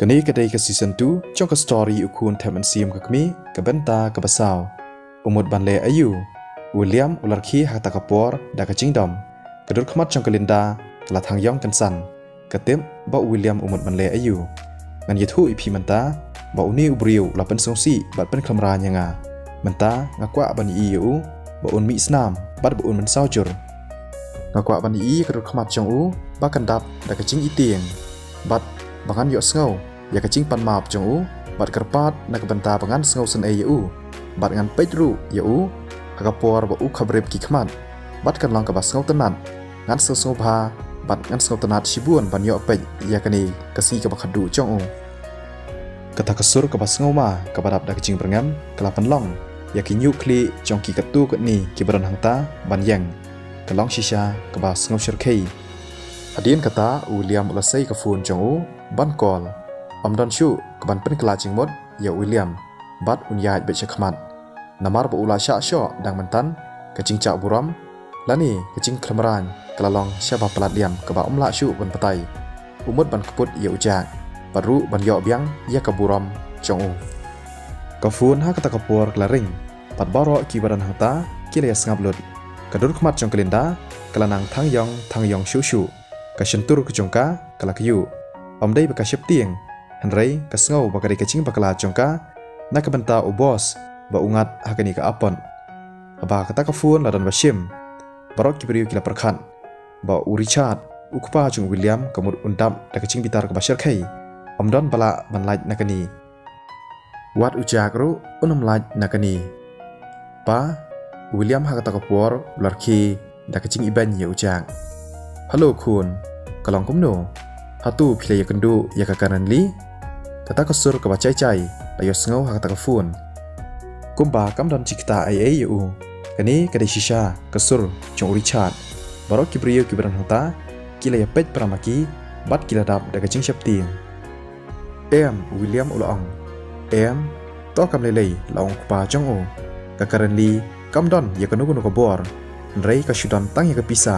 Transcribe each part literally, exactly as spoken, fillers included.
Kane ka dei ka season two jong ka story U Khun Them Mynsiem ka Kmie, ka bynta kaba saw. U mut ban leh aïu? U William u la rkhie ha kata ka por da ka jingdom. Ka dur khmat jong ka Linda ka la thang ïong kynsan. Ka tip ba u William u mut ban leh aïu. Ngan ïathuh ïa phi mynta ba une u briew u la pynsngewsih bad pynkhlem rang ïa nga. Mynta nga kwah ban ïohi ïa u ba un mih snam bad ba un mynsaw jur. Nga kwah ban ïohi ïa ka dur khmat jong u ba kan dap da ka jingitieng bad ba ngan ïohsngew ïa ka jingpanmap jong u bad kyrpad na ka bynta ba ngan sngewsynei ïa u bad ngan peit ruh ïa u ha ka por ba u khabrip ki khmat bad kan long kaba sngewtynnat. Ngan sngewsngew bha bad ngan sngewtynnat shibun ban ïoh peit ïa kane ka sngi kaba khadduh jong u. Kata ka sur kaba sngewma kaba dap da ka jingbyrngem ka la pynlong ïa ki ñiuh khlieh jong ki katto katne kiba don hangta ban ïeng. Ka long shisha kaba sngewshyrkhei. Hadien kata u William u la sei ka phone jong u ban call. Ym don shuh kaban pynkylla jingmut ïa u William bad un ïaid beit sha khmat. Namar ba u la shah shoh dang mynta ka jingjah burom lane ka jingkhlem rang ka la long shaba palat liam kaba um lah shuh ban batai. U mut ban kput ïa u Jack bad ruh ban ïoh biang ïa ka burom jong u. Ka phone ha kata ka por ka la ring bad baroh kiba don hangta ki la ïa sngap lut. Ka dur khmat jong ka Linda ka la nang thang ïong thang ïong shuh shuh. Ka shyntur ka jong ka ka la kyiuh. Ym dei ba ka sheptieng, hynrei ka sngew ba ka dei ka jingbakla jong ka na ka bynta u boss ba u ngat ha kane ka apot. Haba kata ka phone la don ba shim, baroh ki briew ki la pyrkhat ba u Richard, u kpa jong u William, ka mut un dap da ka jingbitar kaba shyrkhei. Ym don ba lah ban lait na kane. Wat u Jack ruh un ym lait na kane. Pa, u William ha kata ka por u la rkhie da ka jingibeiñ ïa u Jack. Hello khun, ka long kumno? Hato phi la ïakynduh ïa ka Karen Lee? Kata ka sur kaba jai jai la ïohsngew ha kata ka phone. Kumba kam don jingktah ei ei ïa u. Kane ka dei shisha ka sur jong u Richard. Baroh ki briew kiba don hangta ki la ïapeit para ma ki bad ki la dap da ka jingsheptieng. Em, u William u la ong. Em, to kam lei lei, la ong u kpa jong u. Ka Karen Lee kam don ïa kano kano ka bor, hynrei ka shu don tang ïa ka pisa.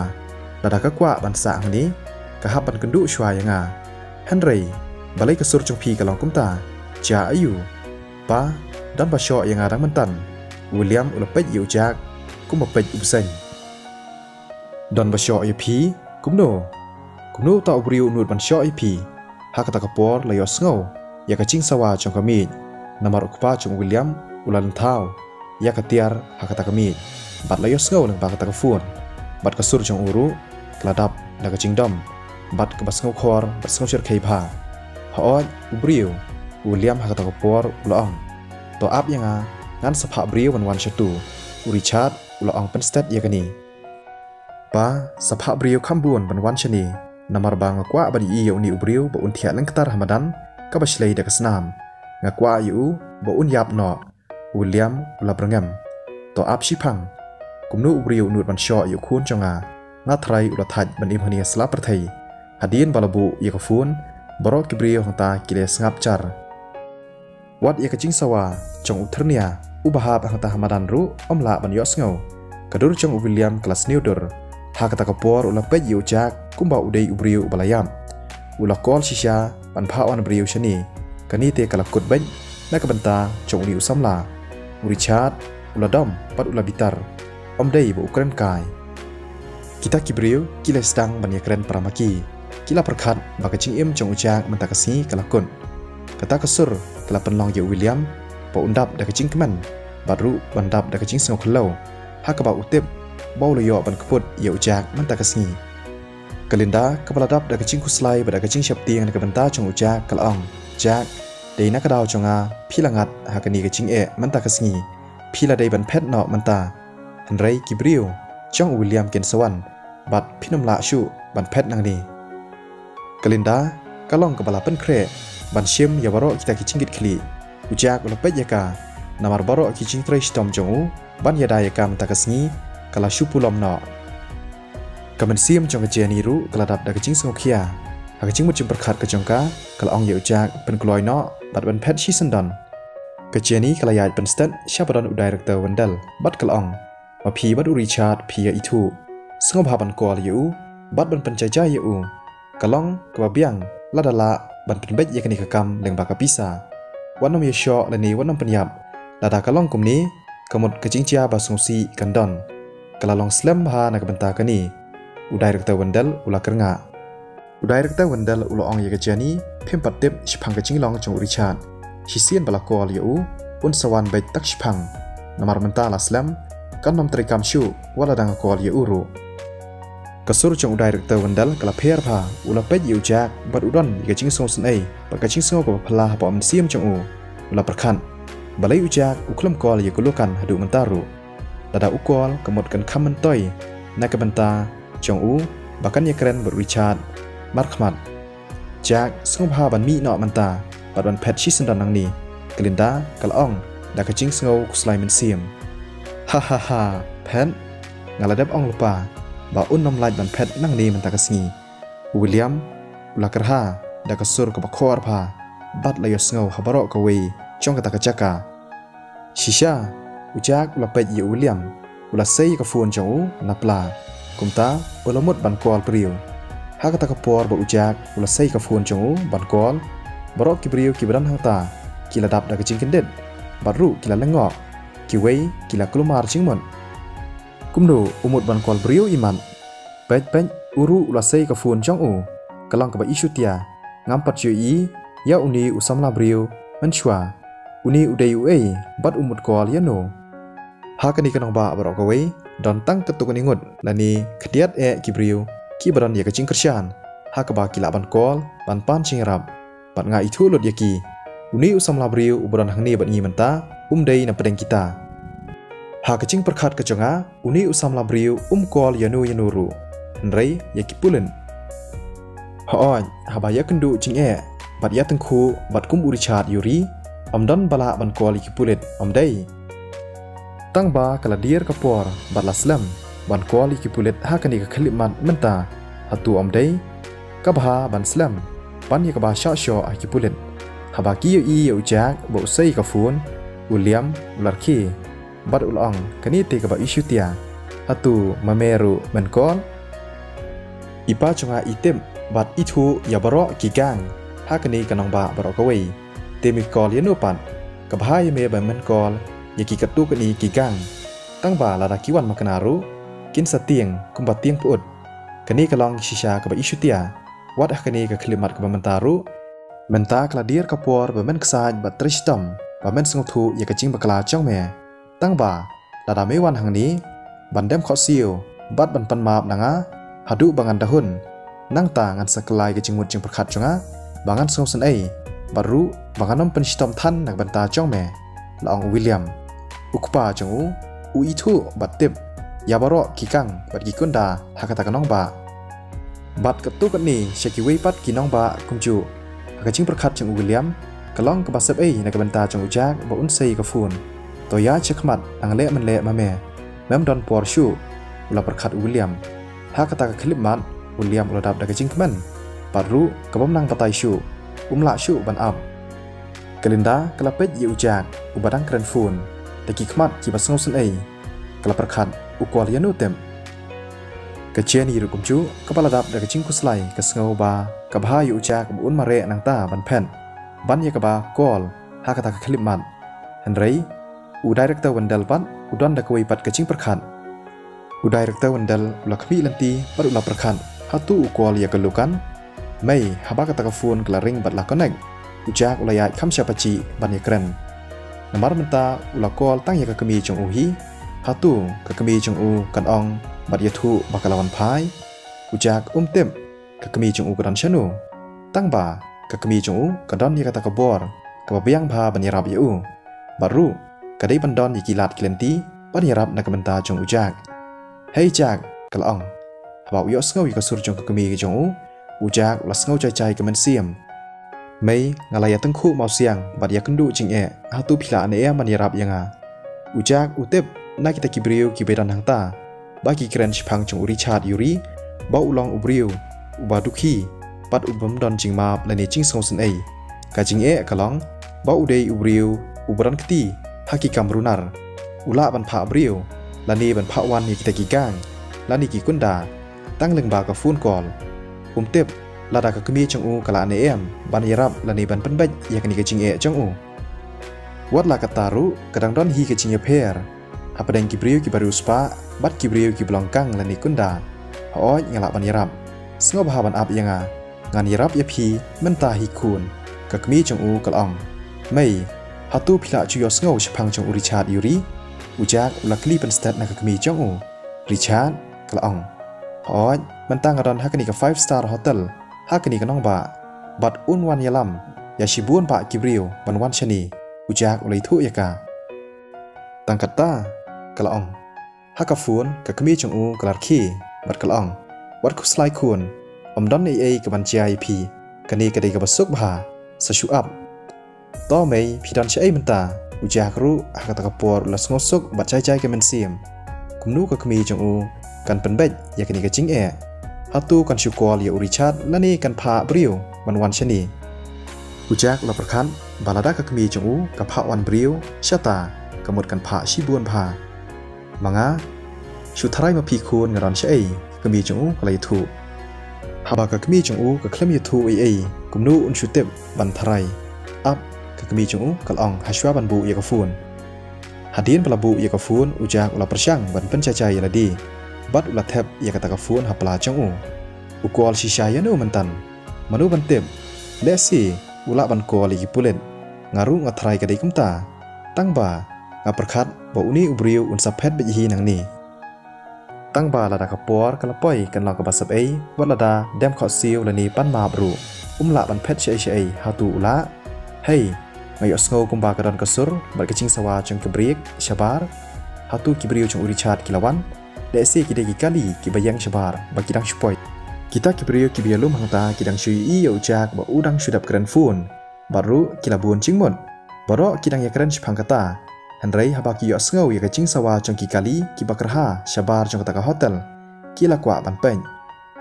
Lada ka kwah ban sah hangne, ka hap ban kynduh shuwa ïa nga. Hynrei balei ka sur jong phi ka long kumta? Jia aïu? Pa, don ba shoh ïa nga dang mynta. U William u la peit ïa u Jack kumba peit u bseiñ. Don ba shoh ïa phi? Kumno? Kumno uta u briew u nud ban shoh ïa phi? Ha kata ka por la ïohsngew ïa ka jingsawa jong ka miej. Namar u kpa jong u William u la lynthaw ïa ka tiar ha kata ka miej. Bad la ïohsngew lyngba kata ka phone. Bad ka sur jong u ruh ka la dap da ka jingdom bad kaba sngewkhor bad sngewshyrkhei bha. Hooid, u briew, u William ha kata ka por u la ong. To ap ïa nga, ngan sa phah briew ban wan shatu. U Richard u la ong pynstet ïa kane. Pa, sa phah briew kham bun ban wan shane. Namar ba nga kwah ban ïohi ïa une u briew ba un thiah lyngktar ha madan kaba shlei da ka snam. Nga kwah ïa u ba un ïap noh. U William u la byrngem. To ap shiphang. Kumno u briew u nud ban shoh ïa u khun jong nga? Nga trai u la thait ban im hangne ha sla pyrthei. Hadien ba la buh ïa ka phone, baroh ki briew hangta ki la sngap jar. Wat ïa ka jingsawa jong u Thyrnia, uba hap hangta ha madan ruh ym lah ban ïohsngew. Ka dur jong u William ka la sniew dur. Ha kata ka por u la peit ïa u Jack kumba u dei u briew uba la ïap. U la call shisha ban phah wan briew shane. Kane te ka la kut beit na ka bynta jong une u samla. U Richard u la dom bad u la bitar. Ym dei ba u kren kai. Kita ki briew ki la sdang ban ïakren para ma ki. Ki la pyrkhat ba ka jingim jong u Jack mynta ka sngi ka la kut. Kata ka sur ka la pynlong ïa u William ba un dap da ka jingkmen bad ruh ban dap da ka jingsngewkhyllew ha kaba u tip ba u la ïoh ban kput ïa u Jack mynta ka sngi. Ka Linda kaba la dap da ka jingkhuslai bad da ka jingsheptieng na ka bynta jong u Jack ka la ong. Jack, dei na ka daw jong nga phi la ngat ha kane ka jingeh mynta ka sngi. Phi la dei ban phet noh mynta. Hynrei ki briew jong u William kin sa wan bad phin ym lah shuh ban phet nangne. Ka Linda ka long kaba la pynkhreh ban shim ïa baroh kita ki jingkitkhlieh. U Jack u la peit ïa ka namar baroh ki jingtrei shitom jong u ban ïada ïa ka mynta ka sngi ka la shu pulom noh. Ka mynsiem jong ka Jenny ruh ka la dap da ka jingsngewkhia. Ha ka jingmut jingpyrkhat ka jong ka, ka la ong ïa u Jack pynkloi noh bad ban phet shisyndon. Ka Jenny ka la ïaid pynstet sha ba don u director Wendell bad ka la ong, ma phi bad u Richard phi ïa ithuh. Sngewbha ban call ïa u bad ban pynjaijai ïa u. Ka long kaba biang lada lah ban pynbeit ïa kane ka kam lyngba ka pisa. Wat nym ïashoh lane wat nym pynïap. Lada ka long kumne, ka mut ka jingjia ba sngewsih kan don. Ka la long slem bha na ka bynta kane. U Director Wendell u la kyrngah. U Director Wendell u la ong ïa ka Jenny, phim pat tip shaphang ka jinglong jong u Richard. Shisien ba la call ïa u, un sa wan beit tak shiphang. Namar mynta la slem, kan nym treikam shuh, wat la dang call ïa u ruh. Ka sur jong u Director Wendell ka la pher bha, u la peit ïa u Jack, bad u don ïa ka jingsngewsynei, bad ka jingsngew kaba phylla hapoh mynsiem jong u. U la pyrkhat. Balei u Jack, u khlem call ïa ka Lukan haduh mynta ruh. Lada u call, ka mut kan kham myntoi na ka bynta jong u, ba kan ïakren bad u Richard markhmat. Jack, sngewbha ban mih noh mynta, bad ban phet shisyndon nangne. Ka Linda ka la ong da ka jingsngew khuslai mynsiem. Ha ha ha, phet? Nga la dep ong lypa ba un nym lait ban phet nangne mynta ka sngi. U William u la kyrha da ka sur kaba khor bha, bad la ïohsngew ha baroh kawei jong kata ka jaka. Shisha, u Jack u la peit ïa u William, u la sei ka phone jong u na pla. Kumta, u la mut ban call briew. Ha kata ka por ba u Jack u la sei ka phone jong u ban call, baroh ki briew kiba don hangta ki la dap da ka jingkyndit, bad ruh ki la lyngngoh, kiwei ki la kulmar jingmut. Kumno u mut ban call briew imat? Peit peit, u ruh u la sei ka phone jong u. Ka long kaba i shutia, ngam pat ju ïohi ïa une u samla briew mynshuwa. Une u dei uei, bad u mut call ïano? Ha kane ka nongbah baroh kawei, don tang katto katne ngut lane khyndiat eh ki briew kiba don ïa ka jingkyrshan, ha kaba ki lah ban call ban pan jingïarap. Bad nga ithuh lut ïa ki. Une u samla briew uba don hangne bad ngi mynta, um dei na pdeng kita. Ha ka jingpyrkhat ka jong nga, une u samla briew um call ïano ïano ruh, hynrei ïa ki pulit. Hooid, haba ïakynduh jingeh bad ïatyngkhuh bad kum u Richard ïuri, ym don ba lah ban call ïa ki pulit, ym dei? Tang ba ka la dier ka por bad la slem ban call ïa ki pulit ha kane ka khyllipmat mynta, hato ym dei kaba bha ban slem ban ïa kaba shah shoh ha ki pulit? Haba ki ïohi ïa u Jack ba u sei ka phone, u William u la rkhie bad u la ong, kane te kaba i shutia. Hato ma me ruh men call? I pa jong nga i tip bad ithuh ïa baroh ki gang ha kane ka nongbah baroh kawei. Te me call ïano pat? Kaba bha ïa me ba men call ïa ki katto katne ki gang. Tang ba lada ki wan makna ruh, kin sa tieng kumba tieng pyut. Kane ka long shisha kaba i shutia. Wat ha kane ka khyllipmat kaba mynta ruh, mynta ka la dier ka por ba men ksaid bad trei shitom, ba men sngewthuh ïa ka jingbakla jong me. Tang ba lada me wan hangne ban dem khohsiew bad ban pan map na nga haduh ba ngan da hun, nangta ngan sa kylla ïa ka jingmut jingpyrkhat jong nga ba ngan sngewsynei, bad ruh ba ngan ym pynshitom than na ka bynta jong me, la ong u William. U kpa jong u u ithuh bad tip ïa baroh ki gang bad ki kunda ha kata ka nongbah. Bad katto katne sha kiwei pat ki nongbah kumjuh. Ha ka jingpyrkhat jong u William, ka long kaba sep ei na ka bynta jong u Jack ba un sei ka phone. To ïaid shakhmat, nang leh men leh ma me. Mem don por shuh, u la pyrkhat u William. Ha kata ka khyllipmat, u William u la dap da ka jingkmen. Bad ruh, ka bym nang batai shuh, um lah shuh ban ap. Ka Linda ka la peit ïa u Jack uba dang kren phone da ki khmat kiba sngewsynei. Ka la pyrkhat, u call ïano tip? Ka Jenny ruh kumjuh, kaba la dap da ka jingkhuslai, ka sngew ba ka bha ïa u Jack ba un mareh nangta ban phet ban ïa kaba call ha kata ka khyllipmat. Hynrei u Director Wendell pat u don da kawei pat ka jingpyrkhat. U Director Wendell u la khmih lynti bad u la pyrkhat, hato u call ïa ka Lukan? Mei, haba kata ka phone ka la ring bad la connect, u Jack u la ïaid kham sha pajih ban ïakren. Namar mynta u la call tang ïa ka kmie jong u hi. Hato ka kmie jong u kan ong bad ïathuh ba ka la wan phai? U Jack um tip ka kmie jong u ka don shano. Tang ba ka kmie jong u ka don ïa kata ka bor kaba biang bha ban ïarap ïa u. Bad ruh ka dei ban don ïa ki lad ki lynti ban ïarap na ka bynta jong u Jack. Hei Jack, ka la ong. Haba u ïohsngew ïa ka sur jong ka kmie jong u, u Jack u la sngew jai jai ka mynsiem. Mei, nga la ïatyngkhuh mawsiang bad ïakynduh jingeh, hato phi la ane em ban ïarap ïa nga? U Jack u tip na kita ki briew kiba don hangta ba ki kren shaphang jong u Richard ïuri ba u long u briew uba dukhi bad u bym don jingmap lane jingsngewsynei. Ka jingeh ka long ba u dei u briew uba don kti ha ki kam runar. U lah ban phah briew lane ban phah wan ïa kita ki gang lane ki kunda tang lyngba ka phone call. Um tip lada ka kmie jong u ka la ne em ban ïarap lane ban pynbeit ïa kane ka jingeh jong u. Wat la katta ruh ka dang don hi ka jingïapher hapdeng ki briew kiba riewspah bad ki briew kiba long kang lane kunda. Hooid, nga lah ban ïarap. Sngewbha ban ap ïa nga, ngan ïarap ïa phi mynta hi khun, ka kmie jong u ka la ong. Mei, hato phi lah ju ïohsngew shaphang jong u Richard Yuri? U Jack u la kylli pynstet na ka kmie jong u. Richard, ka la ong. Hooid, mynta nga don ha kane ka five star hotel ha kane ka nongbah, bad un wan ïalam ïa shibun bah ki briew ban wan shane. U Jack u la ïathuh ïa ka. Tang katta, ka la ong. Ha ka phone ka kmie jong u ka la rkhie bad ka la ong, wat khuslai khun, ym don ei ei kaban jia ïa phi, kane ka dei kaba suk bha. Sa shu ap. To mei, phi don shaei mynta? U Jack ruh ha kata ka por u la sngewsuk bad jai jai ka mynsiem. Kumno ka kmie jong u kan pynbeit ïa kane ka jingeh? Hato kan shu call ïa u Richard lane kan phah briew ban wan shane? U Jack u la pyrkhat ba lada ka kmie jong u ka phah wan briew shata, ka mut kan phah shibun bha. Ma nga, shu tharai ma phi khun nga don shaei, ka kmie jong u ka la ïathuh. Haba ka kmie jong u ka khlem ïathuh ei ei, kumno un shu tip ban tharai? Ap, ka kmie jong u ka la ong ha shuwa ban buh ïa ka phone. Hadien ba la buh ïa ka phone, u Jack u la pyrshang ban pynjai jai ïa lade bad u la thep ïa kata ka phone ha pla jong u. U call shisha ïa no mynta? Mano ban tip? Lehse u lah ban call ïa ki pulit. Nga ruh nga tharai ka dei kumta. Tang ba nga pyrkhat ba une u briew un sa phet beit hi nangne. Tang ba lada ka por ka la poi kan long kaba sep ei, wat lada dem khohsiew lane pan map ruh, um lah ban phet shaei shaei. Hato u lah? Hei, nga ïohsngew kumba ka don ka sur bad ka jingsawa jong ka brake shabar. Hato ki briew jong u Richard ki la wan? Lehse ki dei ki kali kiba ïeng shabar ba ki dang shu poi. Kita ki briew kiba ïalum hangta ki dang shu ïohi ïa u Jack ba u dang shu dep kren phone, bad ruh ki la bun jingmut. Baroh ki dang ïakren shaphang kata. Hynrei haba ki ïohsngew ïa ka jingsawa jong ki kali kiba kyrha shabar jong kata ka hotel, ki la kwah ban peit.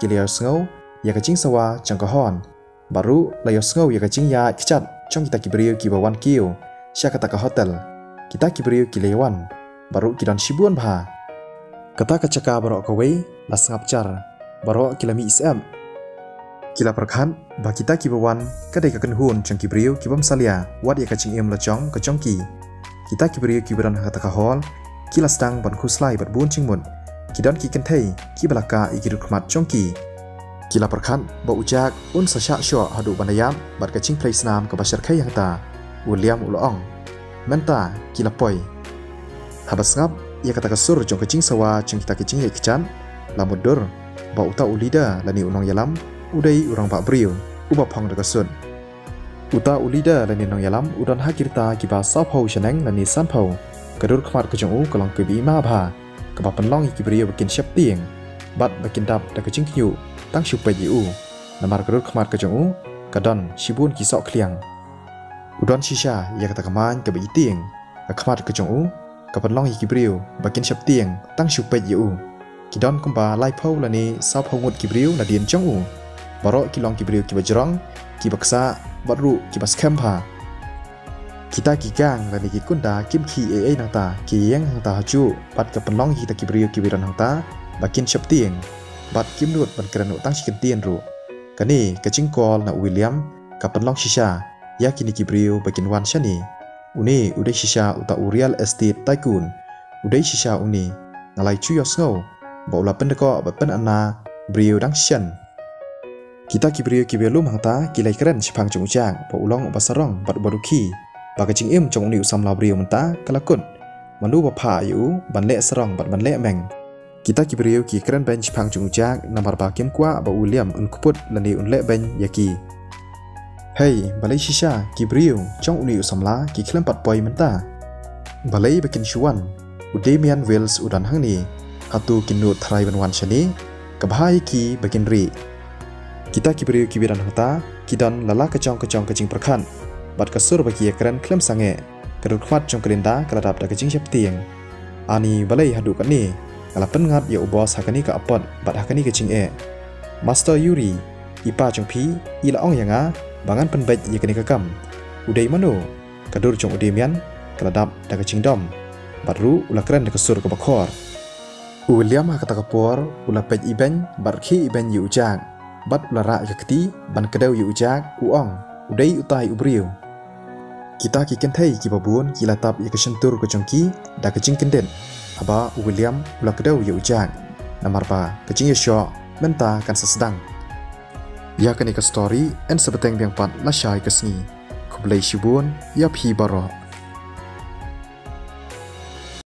Ki la ïohsngew ïa ka jingsawa jong ka horn, bad ruh la ïohsngew ïa ka jingïaid kjat jong kita ki briew kiba wan kiew sha kata ka hotel. Kita ki briew ki la ïawan, bad ruh ki don shibun bha. Kata ka jaka baroh kawei la sngap jar. Baroh ki la mih syep. Ki la pyrkhat ba kita kiba wan ka dei ka kynhun jong ki briew ki bym salia wat ïa ka jingim la jong ka jong ki. Kita ki briew kiba don ha kata ka hall ki la sdang ban khuslai bad bun jingmut. Ki don ki kynthei kiba la kah ïa ki rud khmat jong ki. Ki la pyrkhat ba u Jack un sa shah shoh haduh ban da ïap bad ka jingphlei snam kaba shyrkhei hangta. U William u la ong. Mynta ki la poi. Haba sngap ïa kata ka sur jong ka jingsawa jong kita ki jingïaid kjat, la mutdur ba uta u leader lane u nongïalam u dei u rangbah briew uba phong da ka sut. Uta u leader lane nongïalam u don ha ki rta kiba sawphew shaneng lane sanphew. Ka dur khmat ka jong u ka long kaba ima bha, kaba pynlong ïa ki briew ba kin sheptieng bad ba kin dap da ka jingkhynñiuh tang shu peit ïa u. Namar ka dur khmat ka jong u ka don shibun ki soh khliang. U don shisha ïa kata ka main kaba itieng. Ka khmat ka jong u ka pynlong ïa ki briew ba kin sheptieng tang shu peit ïa u. Ki don kumba laiphew lane sawphew ngut ki briew nadien jong u. Baroh ki long ki briew kiba jrong, kiba ksah, bad ruh kiba skhem bha. Kita ki gang lane ki kunda kim khih ei ei nangta, ki ïeng hangta hajuh bad ka pynlong ïa kita ki briew kiba don hangta ba kin sheptieng bad kim nud ban kren noh tang shi kyntien ruh. Kane ka jingcall na u William ka pynlong shisha ïa kine ki briew ba kin wan shane. Une u dei shisha uta u real estate tycoon. U dei shisha une. Nga la ju ïohsngew ba u la pyndkoh bad pynana briew dang shen. Kita ki briew kiba ïalum hangta ki la ïakren shaphang jong u Jack ba u long uba sarong bad uba dukhi, ba ka jingim jong une u samla briew mynta ka la kut. Mano ba phah ïa u ban leh sarong bad ban leh meng? Kita ki briew ki kren beiñ shaphang jong u Jack namar ba kim kwah ba u William un kput lane un leh beiñ ïa ki. Hei, balei shisha ki briew jong une u samla ki khlem pat poi mynta? Balei ba kin shu wan? U Damian Wells u don hangne. Hato kin nud tharai ban wan shane? Ka bha ïa ki ba kin rieh. Kita ki briew kiba don hangta ki don la la ka jong ka jong ka jingpyrkhat bad ka sur ba ki ïakren khlem sangeh. Ka dur khmat jong ka Linda ka la dap da ka jingsheptieng. Ani, balei haduh katne nga la pynngat ïa u boss ha kane ka apot bad ha kane ka jingeh? Master Yuri, i pa jong phi i la ong ïa nga ba ngan pynbeit ïa kane ka kam. U dei mano? Ka dur jong u Damian ka la dap da ka jingdom bad ruh u la kren da ka sur kaba khor. U William ha kata ka por u la peit ibeiñ bad rkhie ibeiñ ïa u Jack. bad u la rah ïa ka kti ban kdew ïa u Jack, u ong u dei utai u briew. Kita ki kynthei kiba bun ki la tap ïa ka shyntur ka jong ki da ka jingkyndit haba u William u la kdew ïa u Jack, namar ba ka jingïashoh mynta kan sa sdang. Ïa kane ka story yn sa bteng biang pat lashai ka sngi. Khublei shibun ïa phi baroh.